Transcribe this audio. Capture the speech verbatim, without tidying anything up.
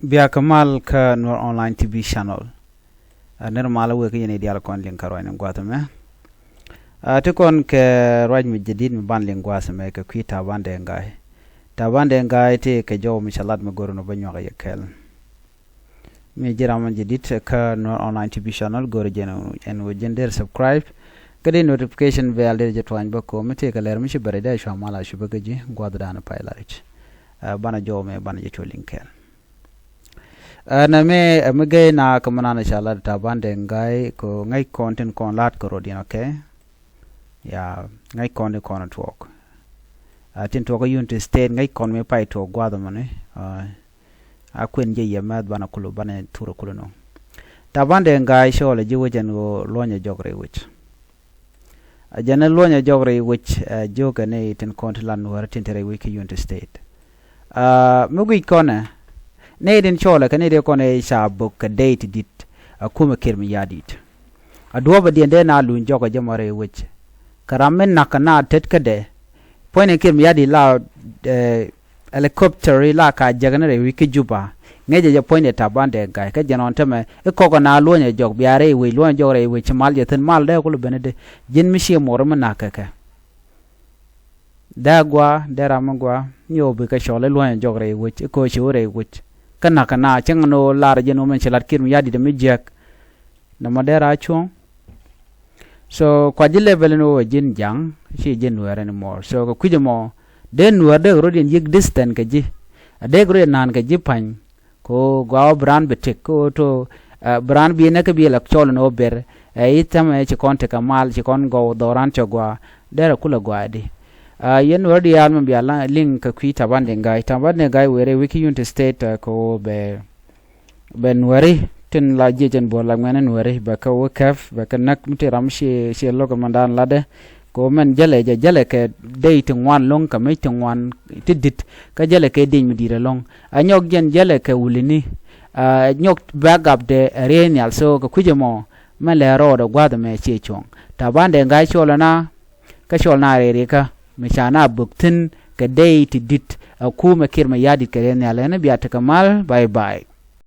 Bia kɛ mal kä Nuer Online T V channel. Ɛ, nir malä wëë kä yɛn i̱ diaal kɔn liŋ kä ruacni gua̱a̱th ɛmɛ. Ɛ, ti kɔn kɛ ruac mi jadid mi ban liŋ gua̱a̱th ɛmɛ kɛ kui̱ Taban Deng Gai. Taban Deng Gai tëë kɛ jɔw mi ca lat mi go̱r ni bä nyuak yɛ kɛl. Mi ji̱ ram mi jadid kä Nuer Online T V channel, go̱r jɛn ɛn wä ji̱n deri subscribe. Kä di notification bell deri jɛ tuany bä ko̱o̱m mi tëë kɛ lɛr mi ci bɛrɛ dee cua mal a cupä kä ji̱ gua̱a̱th dan pay la̱r i̱c. Ɛ, banɛ jɔw mi banɛ jɛ tuɔ liŋ kɛl. Ɛ, nɛ mi, ɛ, mi gɛy na kä mi nan ca lat Taban Deng Gai kɛ ŋäc kɔn tin kɔn lat kɛ rot in, okay? Ya, ŋäc kɔn tin kɔn tuɔɔk. Ɛ, tin tuɔɔk kä Unity State, ŋäc kɔn mi pay tuɔɔk gua̱a̱th ɛmɔni. Ɛ, a kuën jɛ yɛ mɛth banɛ kulu, banɛ thurɛ kulu nɔ. Taban Deng Gai cɔɔlɛ ji̱ wec ɛn ɣöö luɔ̱nyɛ jɔk rɛy wec. Ɛ, jɛn ɛ luɔ̱nyɛ jɔk rɛy wec, ɛ, jiökɛ ni tin kɔn ti la Nuäärä tin te rɛy wec kä Unity State. Ɛ, mi guic kɔnɛ, nɛy tin cɔɔlɛ kɛ nɛy ti kɔnɛ ca bök kɛ dɛy ti di̱t, ɛ, kumɛ Kiir Mayardit. Ɛ, duɔ̱ɔ̱pɛ diɛn dee na luny jɔkɛ jɛ mɔ rɛy wec. Kɛ ram mi na̱k kɛ na tet kädɛ, puɔ̱nydɛ Kiir Mayardit la, ɛ, helicopter la ka jäkɛ ni rɛy wec kä Juba. Ŋäcɛ jɛ puɔ̱nydɛ Taban Deng Gai kä jɛn ɣɔn tämɛ i̱ kɔkɛ na luɔ̱nyɛ jɔk bia rɛy wec, luɔ̱nyɛ jɔk rɛy wec ci mal jɛ thi̱n, mal dee kulɛ ben i̱di? Ji̱n mi ciɛ muɔr mi na̱k kɛ kɛ. Dee gua, dee ram mi gua, mi ɣöö bikɛ cɔl i̱ luɔ̱nyɛ jɔk rɛy wec, i̱ ko̱ ci wä rɛy wec. Kä na̱k kɛ na cäŋ ni ɣöö lar jɛn ɣöö min ci lat Kiir Mayardit mi jiäk. Nɔmɔ dee raa cuɔ̱ŋ. So kua ji̱ level ni ɣöö ji̱n ja̱ŋ, ci ji̱n Nuäär anymore. So kɛ kui̱c ɛmɔ, dee Nuäär dee rot in yi̱k distance kɛ ji̱. A dee rot in na̱a̱n kɛ ji̱ pa̱ny. Kɛ ɣöö gɔaa ɣöö bi raan bi tëk, kɛ ɣöö to, ɛ, bi raan bi nɛ kä bi lɛ cɔl ni ɣöö ber. Ɛ, i̱ thämɛ ci kɔn tekɛ mal, ci kɔn gɔw dhɔran cɛ gɔaa. Derɛ kulɛ gɔaa di. Ɛ, yɛn Nuäär diaal mi bia la liŋ kɛ kui̱ Taban Deng Gai. Taban Deng Gai wëë rɛy wec kä Unity State, ɛ, kɛ ɣöö bɛ bɛ Nuääri tin la jiɛc ɛn buɔ̱l la ŋuɛ̈ni Nuääri, bɛ kɛ wä kɛp, bɛ kɛ näk mi ti ram ciɛ, ciɛ lo̱k ɛmɔndan latdɛ. Kɛ ɣöö mɛn jälɛ jɛ, jälɛ kɛ dɛy ti ŋuan lo̱ŋ kɛ mec ti ŋuan ti di̱t, kä jälɛ kɛ dieny mi di̱i̱t ɛlɔ̱ŋ. Ɛ nyɔk jɛn jälɛ kɛ wulini, ɛ nyɔk bɛ gapdɛ ɛ riey nhial. So kɛ kui̱c ɛmɔ, mɛn lɛ rɔɔdɛ gua̱a̱th ɛmɛ ciɛ cuɔ̱ŋ. Taban Deng Gai cɔl ɛna, kä cɔl na rɛy rikä mi ca na bök thi̱n kɛ dɛy ti di̱t, ɛ kumɛ Kiir Mayardit kɛ riey nhial. Ɛn bia tekɛ mal, bye bye.